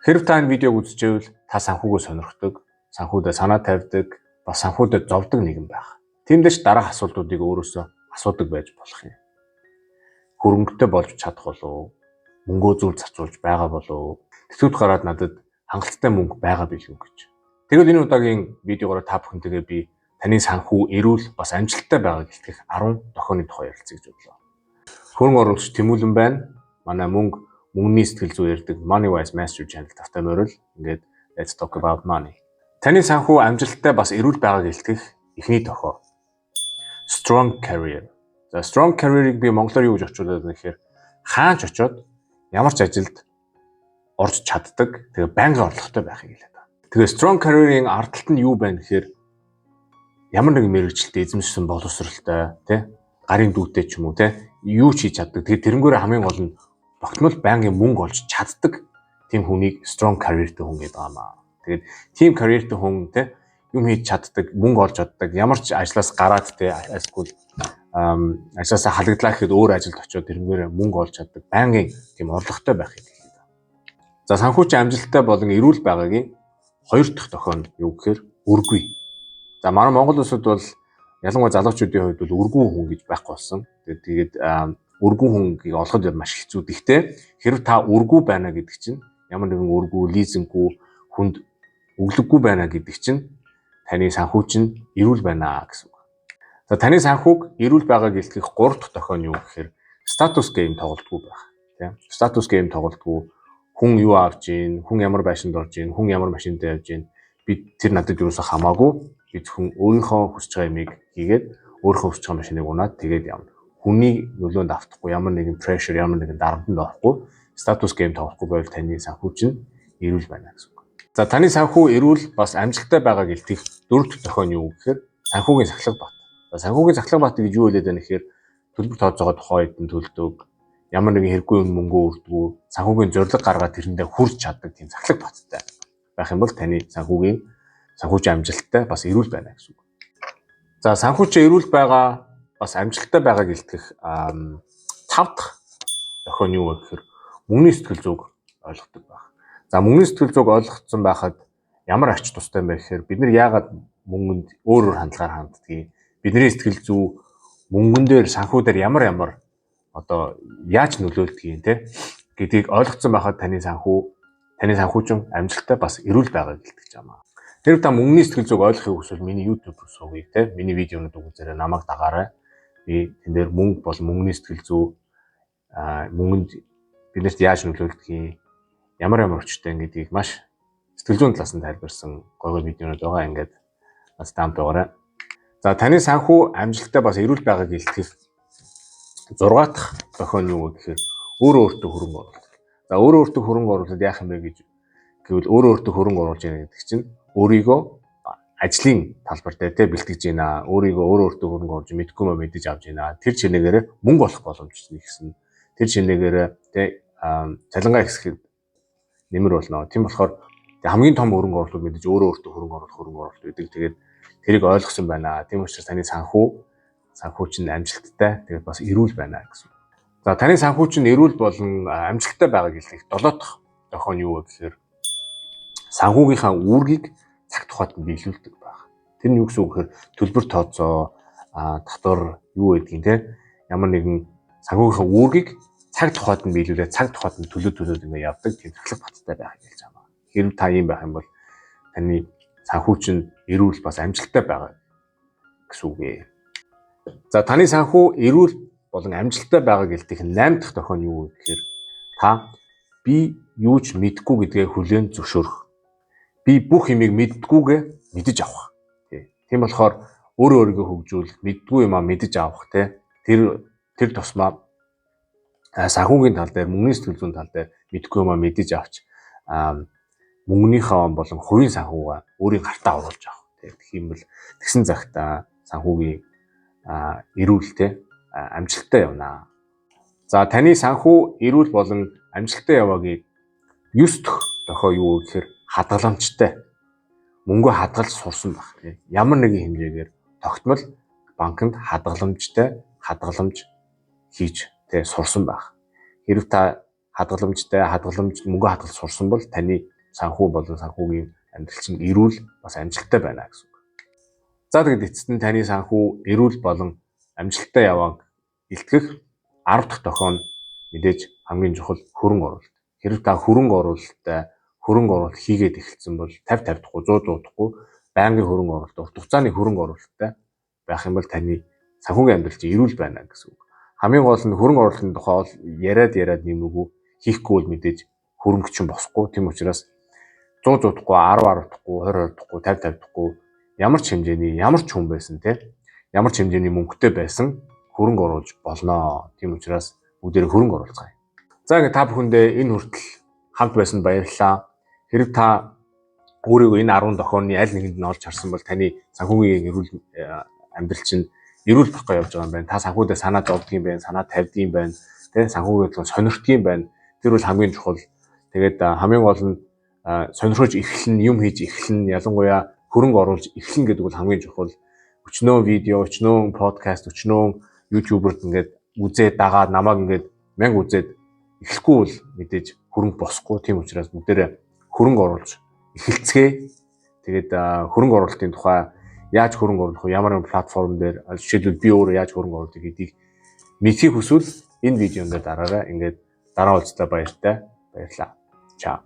Хэрв та энэ видеог үзчихвэл та санхүүгөө сонирхдог, санхүүдээ санаа тавьдаг, бас санхүүдэд зовдог нэгэн байх. Тиймээс дараах асуултуудыг өөрөөсөө асуудаг байж болох юм. Хөрөнгөтэй болж чадах болов уу? Мөнгөө зөв зарцуулж байгаа болов уу? Тэтгэвд гараад надад хангалттай мөнгө байгаа билүү гэж. Тэгвэл энэ удаагийн видеогоор та бүхэнтэйгээ би таны санхүү эрүүл бас амжилттай байгааг илтгэх 10 дохионы тухай ярилцъя гэж бодлоо. Хөрөнгө оруулагч Тэмүүлэн байна. Манай мөнгөний сэтгэл зүй ярьдаг Money Wise Master Channel тавтай морил. Ингээд let's talk about money. Таны санхүү амжилттай бас эрүүл байгааг илтгэх эхний дохио. Strong career. За, strong career-ыг би монголоор юу гэж орчуулад байна гэхээр хаана ч очоод ямар ч ажилд орж чаддаг. Тэгээ байнгын орлоготой байхыг хэлээд байна. Тэгээ strong career-ийн ард талд нь юу байна гэхээр ямар нэгэн мэргэжилд эзэмшсэн боловсралтай, тий, гарын дүүтэй ч юм уу, тий, юу ч хийж чаддаг. Тэгээ тэрнгүүрээ хамгийн гол нь тогтмол байнгын мөнгө олж чаддаг тийм хүнийг strong career-тэй хүн гэдэг юм аа. Тэгээд тийм career-тэй хүн, тий, юм хийж чаддаг, мөнгө олж чаддаг, ямар ч ажлаас гараад, тий, эсвэл ажлаасаа халагдлаа гэхэд өөр ажилд очиод тэрнгээрээ мөнгө олж чаддаг, байнгын тийм орлоготой байхыг хэлээд байна. За, санхүүгийн амжилттай болон эрүүл байгаагийн хоёр дахь дохио нь юу гэхээр өргүй. За, манай Монгол улсад бол ялангуяа залуучуудын хувьд бол өргүй хүн гэж байхгүй болсон. Тэгээд өргүй хүнийг олоход маш хэцүү. Гэхдээ хэрв та өргүй байна гэдэг чинь, ямар нэгэн өргүй, лизинггүй, хүнд өглөггүй байна гэдэг чинь таны санхүү чинь эрүүл байна гэсэн үг. За, таны санхүүг эрүүл байгааг илтгэх гурав дахь дохио нь юу гэхээр статус game тоглодоггүй байх. Тийм. Статус game тоглодоггүй. Хүн юу авч ийн, хүн ямар байшинд орж ийн, хүн ямар машинтай явж ийн, би тэр надад юусоо хамаагүй. Би зөвхөн өөрийнхөө хүсэж байгаа юмыг хийгээд, өөрийнхөө хүсэж байгаа машиныг унаад тэгээд явна. Хүний нөлөөнд автахгүй, ямар нэгэн pressure, ямар нэгэн дарамтанд орохгүй, статус game тоглохгүй байвал таны санхүү чинь эрүүл байна гэсэн үг. За, таны санхүү эрүүл бас амжилттай байгааг илтгэх дөрөв дэх дохио нь юу гэхээр санхүүгийн сахилга бат. За, санхүүгийн сахилга бат гэж юу хэлээд байна гэхээр төлбөр тооцоогоо тухайн үед нь төлдөг, ямар нэгэн хэрэггүй юм мөнгөө өрдгүү, санхүүгийн зорилго гаргаад тэрэндээ хүрч чаддаг тийм сахилга баттай байх юм бол таны санхүүгийн амжилттай бас эрүүл байна гэсэн үг. За, санхүүчин эрүүл байгаа бас амжилттай байгааг илтгэх тав дахь дохио нь юу вэ гэхээр мөнгөний сэтгэл зүйг ойлгодог байх. За, мөнгөний сэтгэл зүйг ойлгоцсон байхад ямар ач тустай юм бэ гэхээр бид нар яагаад мөнгөнд өөр өөр хандлагаар ханддгийг, бидний сэтгэл зүй мөнгөн дээр, санхүү дээр ямар ямар одоо яаж нөлөөлдгийг, те, гэдгийг ойлгоцсон байхад таны санхүүчин амжилттай бас эрүүл байгааг илтгэж байгаа юм. Тэр та мөнгөний сэтгэл зүйг ойлгохыг хүсвэл миний YouTube сувгийг, те, миний видеонууд үзээрэй, намайг дагаарай. Би тэн дээр мөнгө бол мөнгөний сэтгэл зүй, мөнгөнд биднэрт яаж нөлөөлдгийг, ямар ямар хүчтэй гэдгийг маш сэтгэл зүйн талаас нь тайлбарсан гой гой видеонууд байгаа. Ингээд надтай хамт байгаарай. За, таны санхүү амжилттай бас эрүүл байгааг илтгэх 6 дахь дохио нь юу вэ гэхээр өөрөө өөртөө хөрөнгө оруулалт. За, өөрөө өөртөө хөрөнгө оруулаад яах юм бэ гэж гэвэл өөрөө өөртөө хөрөнгө оруулж яах гэдэг чинь өөрийгөө ажлын талбар дээр, те, бэлтгэж байна. Өөрийгөө өөрөө өөртөө хөрөнгө оруулж мэдэхгүй юм мэдэж авч байна. Тэр чинээгээр мөнгө олох боломж нэгсэн. Тэр чинээгээр, те, цалингаа ихсэхэд нэмэр болно. Тийм болохоор хамгийн том хөрөнгө оруулалт мэдээж өөрөө өөртөө хөрөнгө оруулалт гэдэг. Тэгээд тэрийг ойлгосон байна. Тийм учраас таны санхүү чинь амжилттай, тэгээд бас эрүүл байна гэсэн. За, таны санхүү чинь эрүүл болон амжилттай байгааг илтгэх долоо дахь дохио нь юу вэ гэхээр санхүүгийнхаа үүргийг цаг тухайд нь биелүүлдэг байх. Тэр нь юу гэсэн үг гэхээр төлбөр тооцоо, татвар юу гэдгийг, те, ямар нэгэн санхүүгийнхаа үүргийг цаг тухайд нь биелүүлээд, цаг тухайд нь төлөө төлөөд ингэ явдаг тийм сахилга баттай байхыг хэлж байгаа юм. Хэрв та ийм байх юм бол таны санхүү чинь эрүүл бас амжилттай байгаа гэсэн үг ээ. За, таны санхүү эрүүл болон амжилттай байгааг илтгэх 8 дахь дохио нь юу вэ гэхээр та би юу ч мэдэхгүй гэдгээ хүлээн зөвшөөрөх. Би бүх юмыг мэддэггүйгээ мэдэж авах. Тийм болохоор өөрөө өөрийгөө хөгжүүлэх, мэддэггүй юмаа мэдэж авах, тий. Тэр тэр тусмаа санхүүгийн тал дээр, мөнгөний сэтгэл зүйн тал дээр мэдэхгүй юмаа мэдэж авч, мөнгөнийхөө болон хувийн санхүүгаа өөрийн гартаа оруулж авах. Тэгэх юм бол тэгсэн цагтаа санхүүгийн эрүүлтэй, амжилттай явна. За, таны санхүү эрүүл болон амжилттай яваагийн 9 дэх дохио юу вэ гэхээр хадгаламжтай. Мөнгө хадгалж сурсан байх. Ямар нэгэн хэмжээгээр тогтмол банкнд хадгаламжтай хадгаламж хийж, тэ, сурсан байх. Хэрв та Хадгаламжтай, хадгаламж мөнгө хадгалж сурсан бол таны санхүү болон санхүүгийн амьдрал чинь эрүүл, бас амжилттай байна гэсэн үг. За, тэгээд эцэст нь таны санхүү эрүүл болон амжилттай явааг илтгэх 10 дахь дохио нь мэдээж хамгийн чухал хөрөнгө оруулалт. Хэрэг та хөрөнгө оруулалттай, хөрөнгө оруулалт хийгээд эхэлсэн бол 50 50 дахгүй, 100 100 дахгүй байнгын хөрөнгө оруулалт, урт хугацааны хөрөнгө оруулалттай байх юм бол таны санхүүгийн амьдрал чинь эрүүл байна гэсэн үг. Хамгийн гол нь хөрөнгө оруулалтын тухай бол яриад яриад нэмээгүй, хийхгүй бол мэдээж хөрөнгө чинь босхгүй. Тийм учраас 100 100 дахгүй, 10 10 дахгүй, 20 20 дахгүй, 50 50 дахгүй ямар ч хэмжээний, ямар ч хүн байсан те, ямар ч хэмжээний мөнгөтэй байсан хөрөнгө оруулж болно. Тийм учраас бүгдээрээ хөрөнгө оруулцгаая. За, ингээд та бүхэндээ энэ хүртэл хамт байсан баярлалаа. Хэрэг та өөрийгөө энэ 10 дохионы аль нэгэнд нь олж харсан бол таны санхүүгийн эрүүл амьдрал чинь эрүүл болохгүй явж байгаа юм байна. Та санхүүдээ санаа зовдөг юм байна, санаа тавьдаг юм байна, тэ, санхүүгээ сонирхдаг юм байна. Тэр бол хамгийн чухал. Тэгээд хамгийн гол нь сонирхож эхлэн, юм хийж эхлэн, ялангуяа хөрөнгө оруулж эхлэн гэдэг бол хамгийн чухал. Өчнөө видео, өчнөө подкаст, өчнөө YouTuber-д ингээд үзээ дагаад, намайг ингээд мянга үзээд эхлэхгүй бол мэдээж хөрөнгө босхгүй. Тийм учраас бүгдээрээ хөрөнгө оруулж эхэлцгээе. Тэгээд хөрөнгө оруулалтын тухай, яаж хөрөнгө оруулах вэ, ямар нэгэн платформ дээр, жишээлбэл, би өөрөө яаж хөрөнгө оруулах гэдгийг мэдэхийг хүсвэл энэ видеонд дараарай. Ингээд дараа уулзлаа, баяртай. Баярлалаа. Чао.